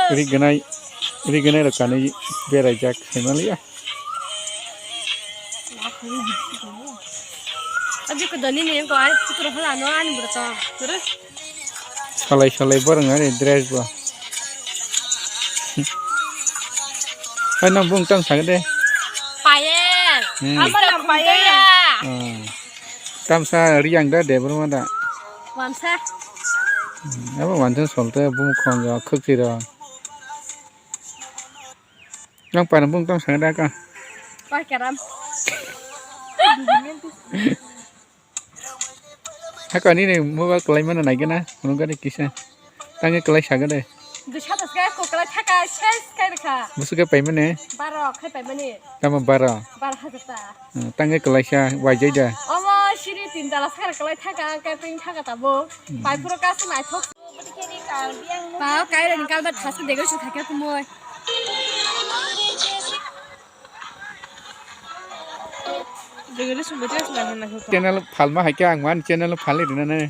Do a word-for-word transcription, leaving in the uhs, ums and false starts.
Rignai, rignai rok kanwi beraijak himaliya. Abi ko doni ni ko ai putro hala no ani bro to. Salai salai borong ani dress bo. Hai nang bung tang sagade. Payel. Hmm. Apa nang payel ya? Hmm. Tamsa riang da de bro ma da. Wansa. Hmm. Abo wansa solte bung khong ga khukti ro. Nang para bung tang sagade ka. Pai karam. Hako ani ni mobile kwlai mano nai gana, phunuk gani kisa. Tangwi kwlai saga de. Dui sata se ko kwlai thaka, ses kai rwkha. Busu khe pai mani? Baro khai pai mani. Tamo baro? Baro hajar ta. Hmm, tangwi kwlai sa, waijai da. Omo siri tin tala sakra kwlai thaka, ang kai ping thaka tabo. Hmm. Pai phuro kasu naithok. Ba, kai rani kalba thasu dega su thakya kumoi. Channel phalma hai khe ang man channel phalwi rina nai.